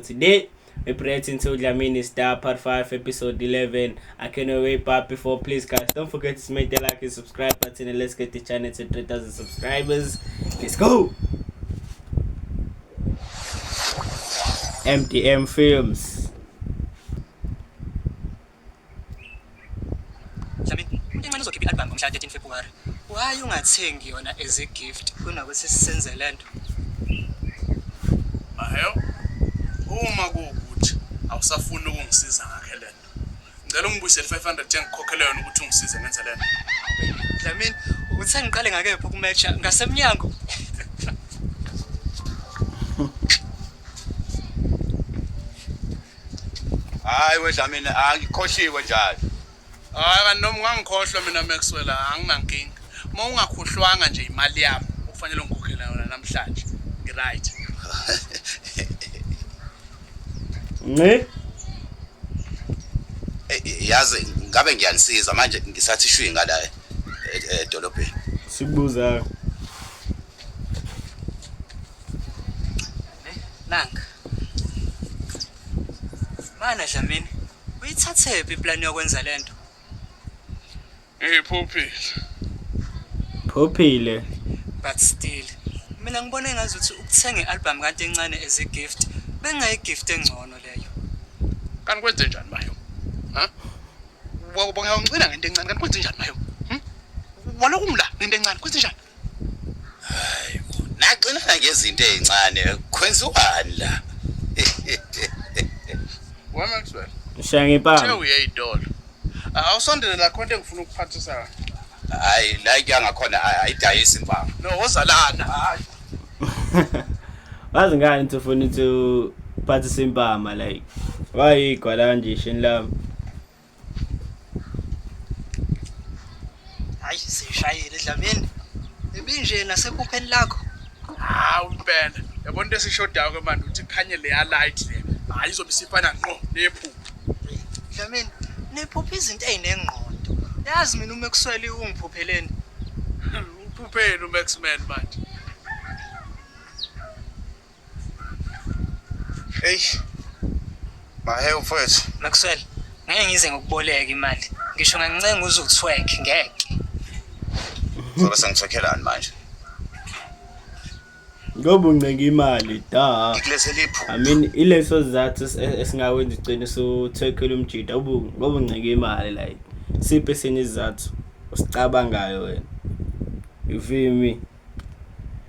Today we're reacting to Dlamini Star Part 5 Episode 11. I cannot wait, but before, please guys, don't forget to smash the like and subscribe button and let's get the channel to 3,000 subscribers. Let's go! MDM Films. Dlamini, umuntu encane uzokhipha i-album ngomhla 13 February. Why ungathengi yona as a gift kunokuthi sisenze lento? Mahewu, uma kuwukuthi awusafuni ukungisiza ngakhe lento, ngicela ungibuyisele 500 engikhokhele yona ukuthi ungisize ngenze lento. Dlamini, uthe ngiqale ngakephi ukumatcha ngasemnyango. Hayi weDlamini, angikhohliwe njalo. Hayi kanti noma ungangikhohlwa mina Maxwell, anginankinga. Uma ungakhohlwanga nje imali yami okufanele ungikhokhele yona namhlanje, ngi-right. Nqi? Yazi ngabe ngiyanisiza manje, ngisathi shwi ngala edolobheni. Sikubuza. Nanka. Mana Dlamini, uyithathephi iplan yokwenza lento? Ngiyiphuphile. Phuphile. But still, mina ngibona engazuthi ukuthenga i-album kanti encane as a gift bengayi-gift engcono leyo. Kanti kwenze njani Mahewu? Ha? Wabonga ngento encane, kanti kwenze njani Mahewu? Hm? Walokhu ngila ngento encane, kwenze njani? Hayi bo, nagcinana ngezinto ezincane, kwenziwani la? We Maxwell, Shaya uthe ngempama. uye ey'tolo. Awusondele la, khona into engifuna ukuphathisa yona. Hayi la kuyangakhona ayidayisi impama. No, woza lana. Hayi. Wazi ngani ukuthi ufuna ukuthi uphathise impama, like wayigwala kanje ishini lami. Hayi, sishayile Dlamini. Ibinje nasephupheni lakho. Hawu impela. Yabona into esishodayo ke manje ukuthi kukhanye leya light le. Hayi, izobe isifana ngqo nephupho. Dlamini, niphupha izinto ey'nengqondo. Yazi mina uma kuswele ungiphupheleni. Uphupheni uMaxman manje? Hey. Mahewu mfowethu. Maxwell, ngeke ngize ngikuboleke imali. Ngisho ngangincenga uze uthweke, ngeke. Zobe sengithwekhelani manje? Ngoba uncenga imali da. Ngikulethele iphupho. I mean, ileso sizathu esingawenza ugcine usuthwekhela umjida ngoba uncenga imali, like siphi esinye isizathu osicabangayo wena? You feel me?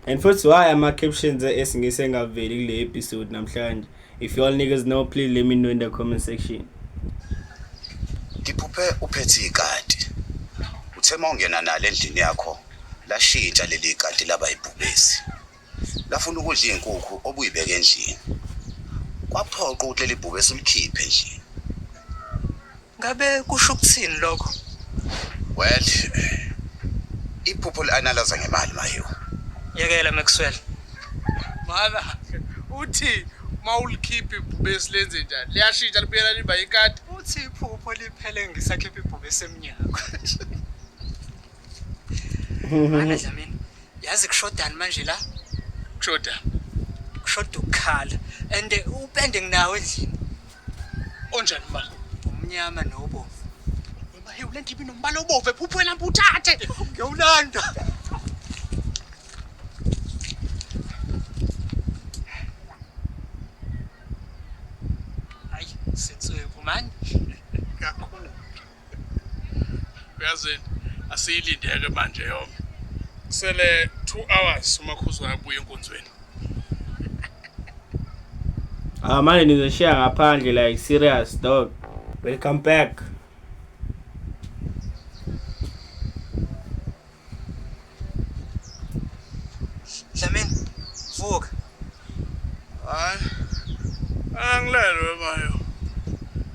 And futhi why ama captions esingisi engaveli kule episode namhlanje? If you all niggas know, please let me know in the comment section. Ngiphuphe uphethe ikati. Uthe uma ungena nalo endlini yakho, lashintsha leli kati laba ibhubesi. Lafuna ukudla iy'nkukhu obuyibeke endlini. Kwaphoqa ukuthi leli bhubesi ulikhiphe endlini. Ngabe kusho ukuthini lokho? Well, iphupho li-analyza ngemali, Mahewu. Yekela Maxwell. Mana, uthi mawulikhipha ibhubesi lenze njani? Liyashintsha libuyela liba ikati. Uthi iphupho liphele ngisakhipha ibhubesi emnyango. Mana Dlamini, yazi kushodani manje la? Kushoda. Kushoda ukukhala. And upende nginawo endlini. Onjani mbala? Umnyama nobomvu. Mahewu, le nto ibinombala obomvu ephuphweni, hamba uthathe. Ngiyawulanda. Hayi, senswephu mani. Kakhulu. Uyazini, asiyilindeke manje yome. Kusele 2 hours uMakhuzu wabuya enkonzweni. Ah manje nizoshiya ngaphandle, like serious dog. Welcome back. Dlamini, vuka. Hayi. Angilelwe Mahewu.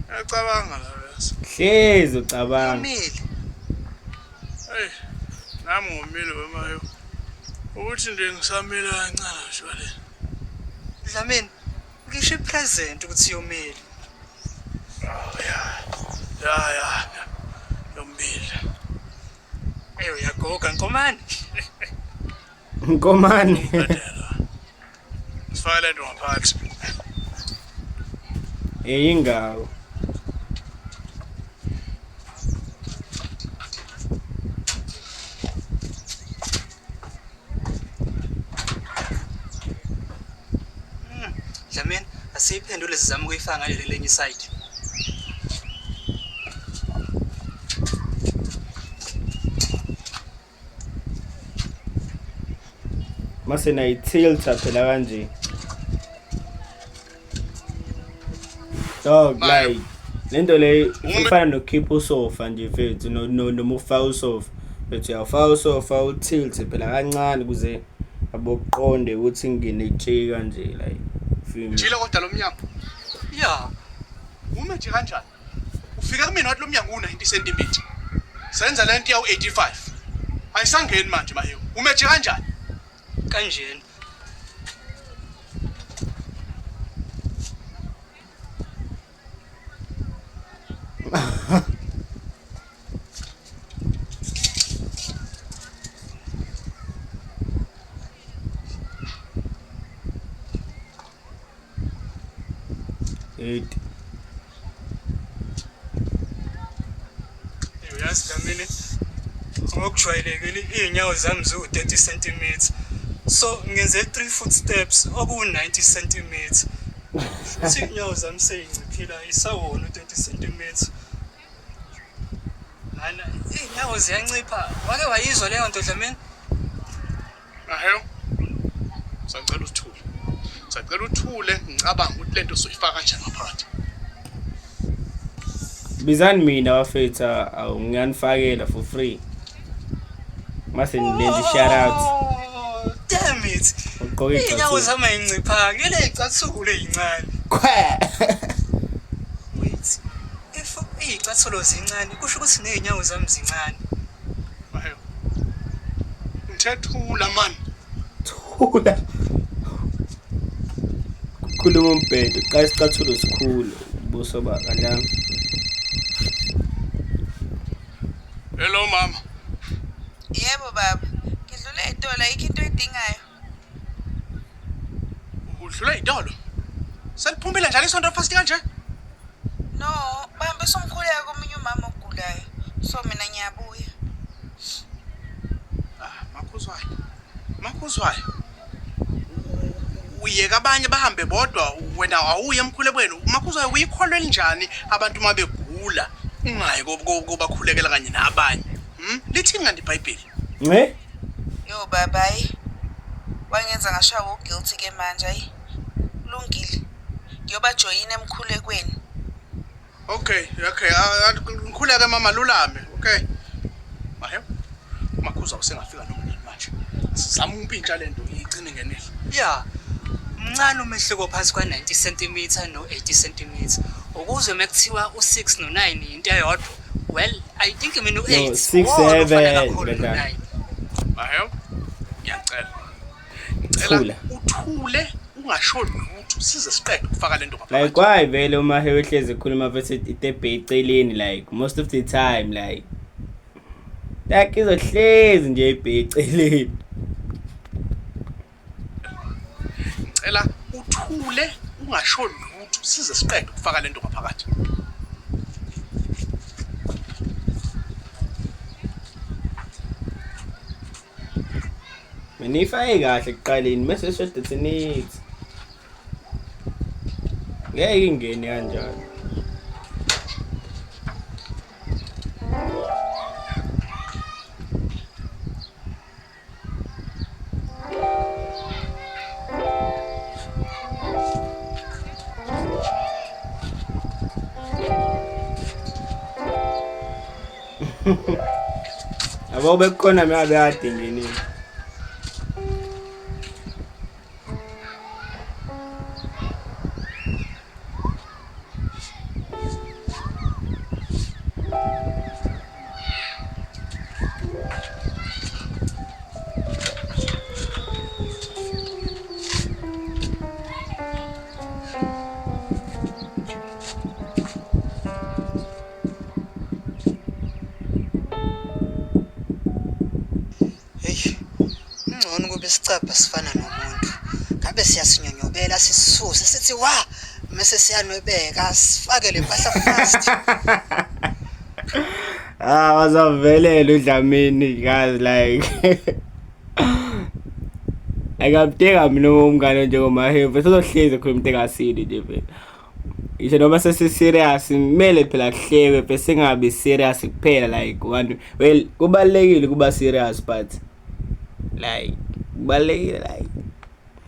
Ngiyacabanga la bese. Hlezi ucabanga. Umile. Hey, nami ngomile weMahewu. Ukuthi nje ngisamile kancane nje wale. Dlamini, ngisho ipresent ukuthi yomile. Oh ya. Ya ya. Yomile. Ey, uyagoga Nkomane. Nkomane. Sifake le nto ngaphakathi. Eyingawo. Dlamini, asiyiphendule sizame ukuyifaka ngaleli lenye isayidi. Mase nayi-tilter phela kanje. Dog like lento le ifana nokukhipha usofa nje mfethu noma ufaka usofa. Mfethu uyawufaka usofa utilt phela kancane ukuze abokuqonde ukuthi ngene itshe kanje like feel me. Jile kodwa lo mnyango. Ya, Ume nje kanjani? Ufika kumina wathi lo mnyango u-90 cm. Senza lento yawu 85. Ayisangeni manje Mahewu. Ume nje kanjani? Kanjena. Eight. Uyazi Dlamini, ngokujwayelekile iy'nyawo zami ziwu-30 cm. So ngenze 3 footsteps okuwu-90 cm. Futhi iy'nyawo zami sey'nciphile ayisawona u-30 cm. Hana, iy'nyawo ziyancipha. Wake wayizwa leyo nto Dlamini? Mahewu. Sacela usithule. Sacela uthule ngicabanga ukuthi lento soyifaka kanjani ngaphakathi. Bizani mina bafethu awu ngiyanifakela for free. Mase nilenza shout out. Oh, damn it. Ugqoke Iy'nyawo icathulo. zami ay'nciphanga, ile y'cathulo ey'ncane. Khwe. Wait. If iy'cathulo zincane, kusho ukuthi ney'nyawo zami zincane. Mahewu. Ngithe thula man. Thula. Khuluma umbhedo, qala isicathulo sikhulu, ubuso ba kanjani? Hello mama. Yebo baba, ngidlule ey'tolo ayikho into oyidingayo. Udlula izitolo. Seliphumile njalo isonto fast kanje? No, bahambisa umkhuleko komunye umama ogulayo. So mina ngiyabuya. Ah, makhuzwayo. Makhuzwayo. Uyeka abanye bahambe bodwa wena awuye emkhulekweni. Makhuzwayo uyikholwa elinjani abantu uma begula ungayi kobakhulekela kanye nabanye. Lithini kanti iBhayibheli? Nce? Yo baba hayi. Wangenza ngashawa uguilty ke manje hayi. Kulungile. Ngiyobajoyina emkhulekweni. Okay, okay. Ngikhuleke mama lulame. Okay. Mahewu. Makhuza usengafika noma nini manje. Sizama ukumpintsha lento igcine ngenile. Ya, mncane umehluko phakathi kwa-90 cm no-80 cm. Ukuzwe mekuthiwa u-6 no-9 into eyodwa. Well, I think mina u-8 No, 6, uwona ofana 7, kakhulu kanjani. no-9. Mahewu. Ngiyacela. Ngicela Thula. uthule ungasho lutho size siqede ukufaka lento Like ngaphakathi. why vele uMahewu ehlezi ekhuluma mfethu itebhe eceleni like most of the time like like izohlezi nje ibhe eceleni. Ngicela uthule ungasho lutho size siqede ukufaka lento ngaphakathi. Mina ifake kahle ekuqaleni mase ishoda thinithi. Ngeke ingene kanjalo. Yabo bekukhona mina bekade ngenile. Hey, ngcono kube isicabha sifana nomuntu. Ngabe siyasinyonyobela sisisuse sithi wa. Mese siyanwebeka sifake le mpahla fast. Ah, wazavelela uDlamini guys like Akamteka mina umngane njengoMahevu sozohlezi khuluma into engasile nje phela. Ngisho noma sesi-serious kumele phela kuhlekwe phela singabi serious kuphela like one well kubalulekile ukuba serious but like kubalulekile like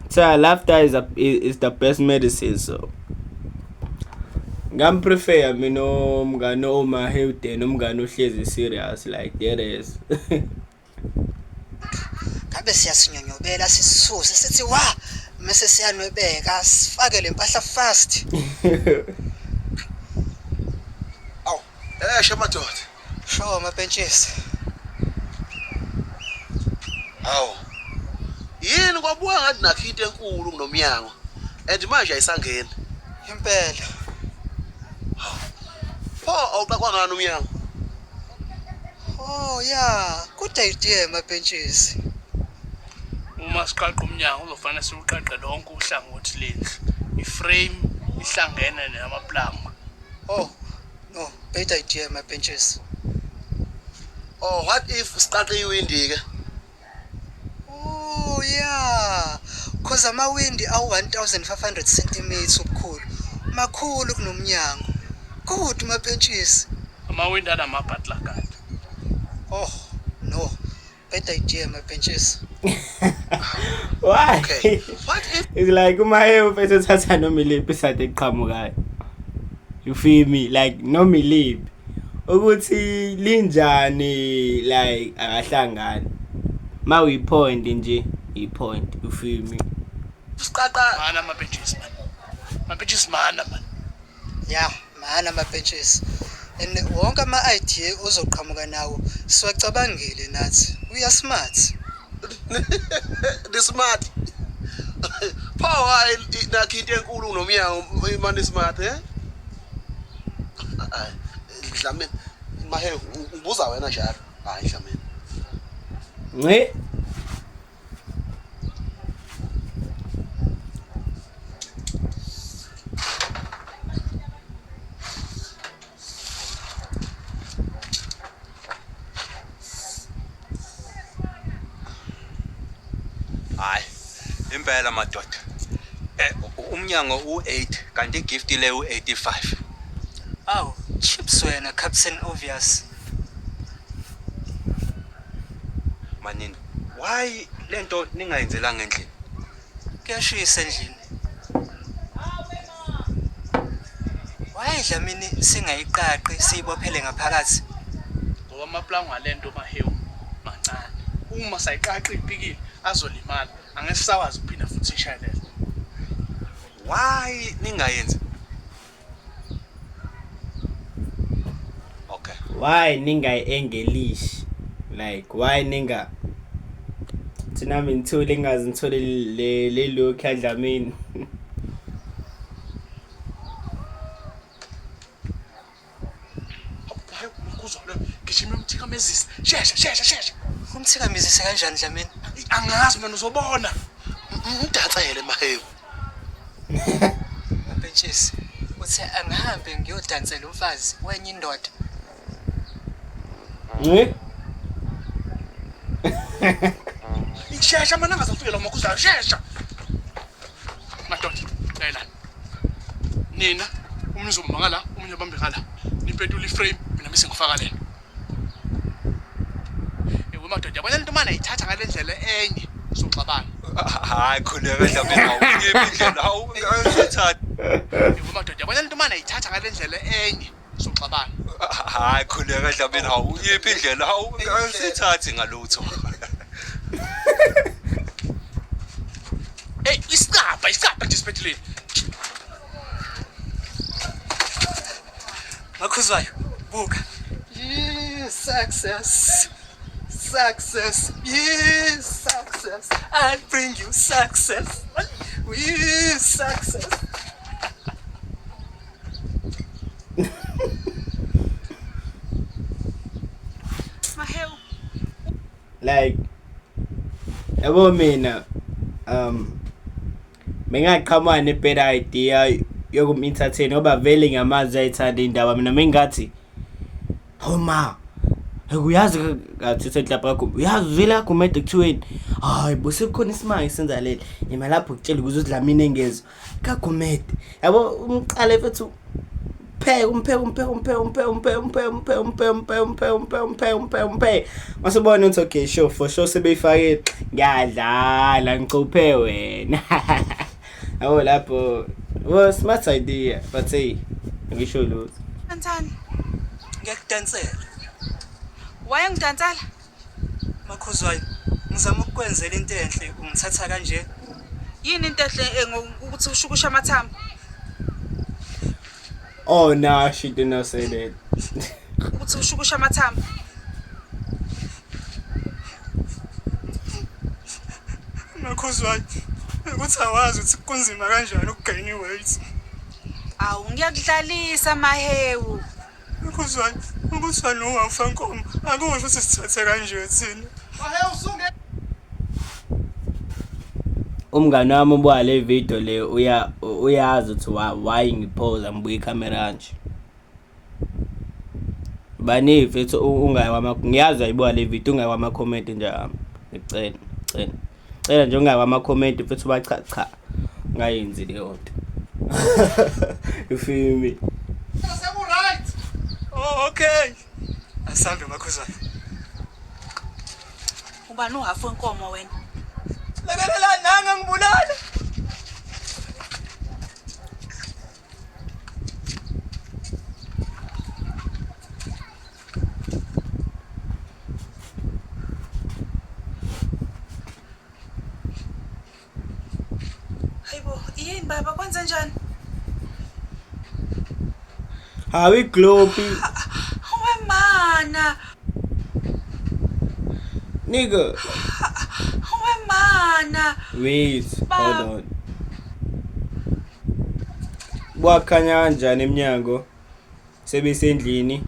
so laughter is the best medicine so ngamprefer mina umngane omahewu than umngane ohlezi serious like there is. Ngabe siyasinyonyobela sisisuse sithi wa mese siyanwebeka sifake le mpahla fast. Awu, eshe madoda. Sho mapentshisi. Awu. Yini kwabuka ngathi nakho into enkulu kunomnyango. And manje ayisangeni. Impela. Pho awuqaqwa ngani umnyango? Oh yeah, good idea mapentshisi. Uma siqaqa umnyango uzofanele siwuqaqe lonke uhlangothi lendlu. I-frame ihlangene namaplangwe. Oh no, bad idea mapentshisi. Oh, what if siqaqe iwindi ke? Oh yeah, cause amawindi awu 1500 centimeters ubukhulu. Makhulu kunomnyango. Good mapentshisi. Amawindi anama-butler guard. Oh no, bad idea mapentshisi. Why? Okay. What if It's like uMahewu mfethu uthatha noma iliphi isade eqhamukayo. You feel me? Like noma iliphi. Ukuthi linjani like akahlangani. Ma uyi-point nje, i-point. You feel me? Siqaqa mana amapentshisi man. Mapentshisi mana man. Yeah, mana mapentshisi. And wonke ama-idea ozoqhamuka nawo siwacabangile nathi. We are smart. The smart. Pho hayi nakho into enkulu kunomnyango mani smart eh? Hayi Dlamini Mahewu ngibuza wena njalo. Hayi Dlamini. Nce. Hayi impela madoda. Umnyango u8 kanti igift le u85. Aw, chips wena Captain Obvious. Manini, why lento ningayenzelanga endlini? Kuyashisa endlini. Why Dlamini singayiqaqi siyibophele ngaphakathi? Ngoba amaplangwe alento Mahewu mancane. Uma sayiqaqa ipikile azolimala. Angeke sisakwazi ukuphinda futhi sishayelele. Why ningayenzi? Okay. Why ningayi-engelishi? Like why ninga thina nami ngithule ngingaze ngithole le look yaDlamini. Hayi ukuzwa lo gijima umthikamezisi. Shesha shesha shesha. Umthikamezise kanjani Dlamini? Angazi mina uzobona. Mdansele Mahewu. Mapentshisi, uthe angihambe ngiyodansela umfazi wenye indoda. Nce. Shesha mana angazafika lo makhuzayo shesha. Madoda, layelani. Nina omunye uzobamba ngala, omunye abambe ngala. Nipetula iframe mina bese ngifaka lena. Ewe madoda, yabona lento mana ayithatha ngale ndlela enye soxabana. Hayi khuleka Dlamini awuyiphi indlela hawu awusithatha. Ewe madoda, yabona lento mana ayithatha ngale ndlela enye soxabana. Hayi khuleka Dlamini awuyiphi indlela hawu awusithathi ngalutho. Hey, isicabha, isicabha nje siphetheleni. Makhuzwayo, buka. Yeah, success. Success. Yeah, success. I bring you success. We success. Mahewu, Like yabo mina bengaqhamuka ne-better idea. Yokum-entertain ngoba vele ngiyamazi uyayithanda indaba. Mina mengathi, hawu ma, uyazi ngathi senhlapha kakho, uyazi vele kaGumede kuthiweni, hayi bo, sekukhona isimanga esenza leli ima lapho kutshela ukuze uDlamini engezwa kaGumede, yabo, umqale mfethu, pheka umpheke umpheke umpheke umpheke umpheke umpheke umpheke umpheke umpheke umpheke umpheke umpheke umpheke umpheke, masubona ukuthi okay, sure, for sure sebeyifakile, ngiyadlala, ngicuphe wena, yabo, lapho. Well, smart idea, but hey, ngisho lutho. Anthani, Ngiyakudansela. Wayengidansela? Makhuzwayo, ngizama ukukwenzela into enhle, ungithatha kanje. Yini into enhle ukuthi ushukusha amathambo? Oh no, she did not say that. Ukuthi ushukusha amathambo. Makhuzwayo, ukuthi awazi ukuthi kunzima kanjani ukugain i-weight. Awu, ngiyakudlalisa, Mahewu. Makhuzwayo, ukuthi wena uwafa nkomo, akusho ukuthi sithathe kanje thina. Umngane wami ubuka le video le, uya uyazi ukuthi why ngiphoza ngibuka ikhamera kanje. Bani mfethu, ungayi kwama, ngiyazi ayibuka le video, ungayi kwama comment nje ami. Ngicela, cela. Cela nje ungayi kwama comment mfethu, ba cha cha. Ungayenzi leyo nto. You feel me? Seku-right. Oh, okay. Asambe, Makhuzwayo. Ubani uhafu wenkomo wena? Lekelela nanga ngibulala. Hayibo, yini baba, kwenze njani? Hawu, iglobi. Wemana, Nigga. wemana. Wait, Ba- hold on. Kwakhanya kanjani eminyango? Sebesendlini.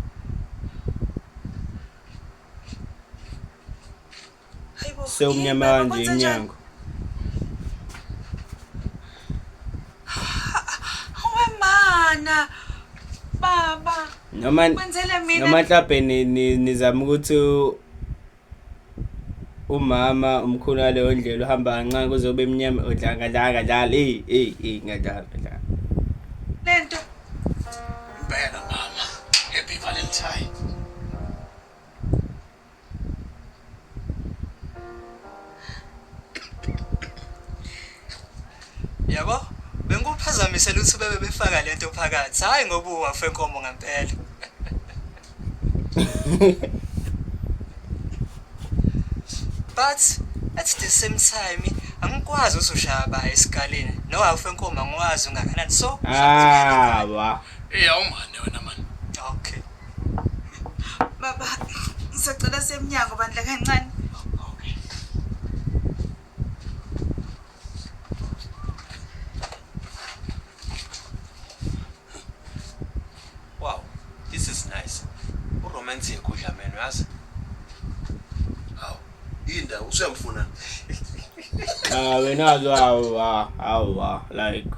Hayibo, yini Sewumnyama baba, kanje kwenze njani? eminyango. Wemana. Baba, Noma kwenzele mina. Noma mhlawumbe nizama ukuthi umama umkhulu ngaleyo ndlela uhamba kancane kuze kube mnyama, udlala ngadlala ngadlala, hey hey hey, ngadlala ngadlala. Lento. Impela mama, happy Valentine. Yabo, benguphazamisela ukuthi bebe befaka lento phakathi, hayi ngoba uwafa enkomo ngempela. But at the same time, angikwazi ukuthi ushaya ba esikalini. No hafu enkomo angikwazi ungakanani. So, Ah, wa. Eh, awumane wena mani. Okay. Baba, ngisacela semnyango bandla kancane. Okay. Wow, this is nice. Uromantic uDlamini, uyazi? Hawu, indawo usuyamfuna. Ah, wena awa awa, like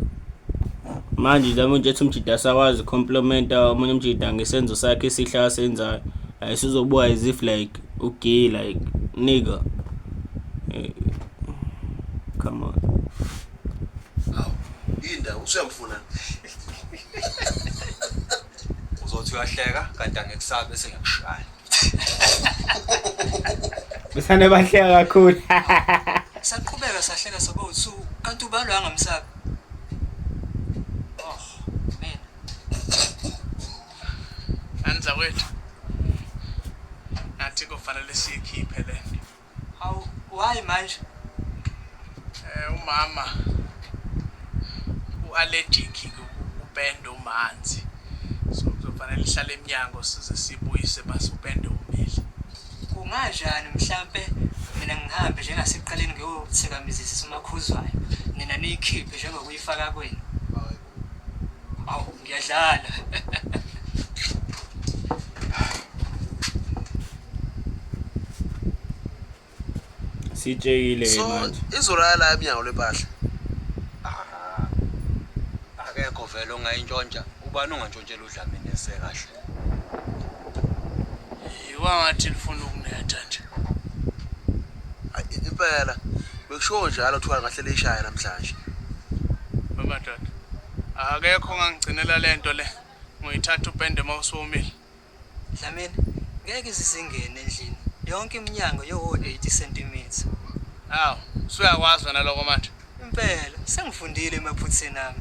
manje zama nje ethi umjida asakwazi complimenta omunye umjida ngesenzo sakhe esihle asenzayo, like sizobuka as if like ugay, like nigga. Come on. Hawu, indawo usuyamfuna. Uzothi uyahleka kanti angikusabi bese ngiyakushaya. Besane bahleka kakhulu. Saqhubeka sahleka soba u2 kanti ubalo angamsabi. Oh, man. Anza wethu. Nathi kufanele siyikhiphe le nto. Hawu, why manje? Umama u-allergic kupenda umanzi. So kuzofanele ihlale eminyango size sibuyise base upende umile. Kunganjani mhlambe mina ngihambe njengasekuqaleni ngiyothikamizisa uMakhuzwayo. Nina niyikhiphe njengokuyifaka kwenu. Awu, ngiyadlala. Sitshekile So manje. izolala la emnyango lempahla. Akekho vele ongayintshontsha, ubani ongantshontshela uDlamini esekahle? Kwangathi lifuna ukunetha nje. Hayi, impela bekushiwo njalo, kuthiwa kahle lishaya namhlanje. Wemadoda, akekho ongangigcinela lento le. Ngoyithatha upende mawusuwomile. Dlamini, ngeke sizingene endlini. Yonke iminyango yowo 80 cm. Hawu, usuyakwazi wena lokho manje. Impela, sengifundile emaphutheni ami.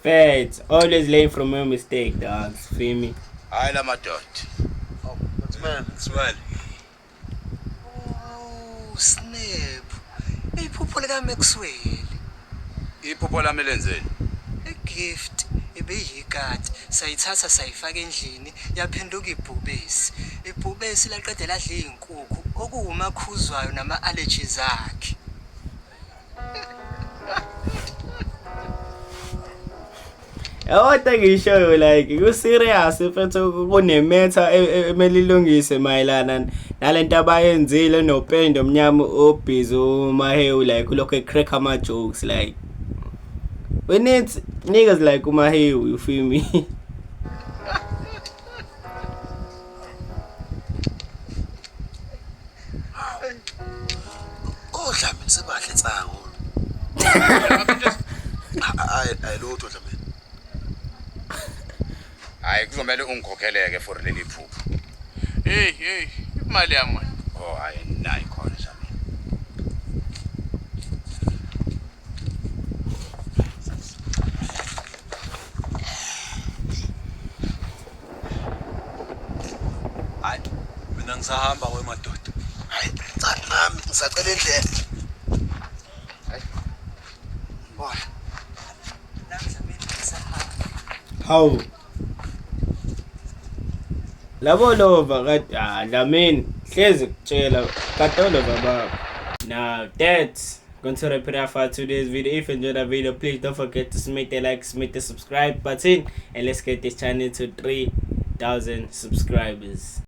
Facts. Always learn from your mistake, dogs. Feel me? Hayi la madoda. Oh, man. Smile. Oh, snap. Iphupho lika Maxwell. Iphupho lami lenzeni? I-gift ibiyikati, sayithatha sayifaka endlini, yaphenduka ibhubesi. Ibhubesi laqede ladla iy'nkukhu okuwumakhuzwayo nama-allergies akhe. Yabo ngishoyo like ku-serious mfethu, kune-matter emele ilungise mayelana nalento abayenzile nopende omnyama obhizi uMahewu, like ulokhu e-crack ama-jokes. Like we need niggas like uMahewu, you feel me? ODlamini sebahle insango. Hayi, hayi lutho, Dlamini. Hayi, kuzomele ungikhokheleke for leli phupho. Hey, hey, imali yami wena. Oh, hayi, nayi khona, Dlamini. Hayi, mina ngisahamba wemadoda. Hayi cha, nami ngisacela indlela. Hayi. Bona. Nami Dlamini ngisahamba. Hawu, labo lova kade, ah, Dlamini hlezi kutshela kade olova baba. Now that's going to wrap it up for today's video. If you enjoyed the video, please don't forget to smack the like, smack the subscribe button, and let's get this channel to 3,000 subscribers.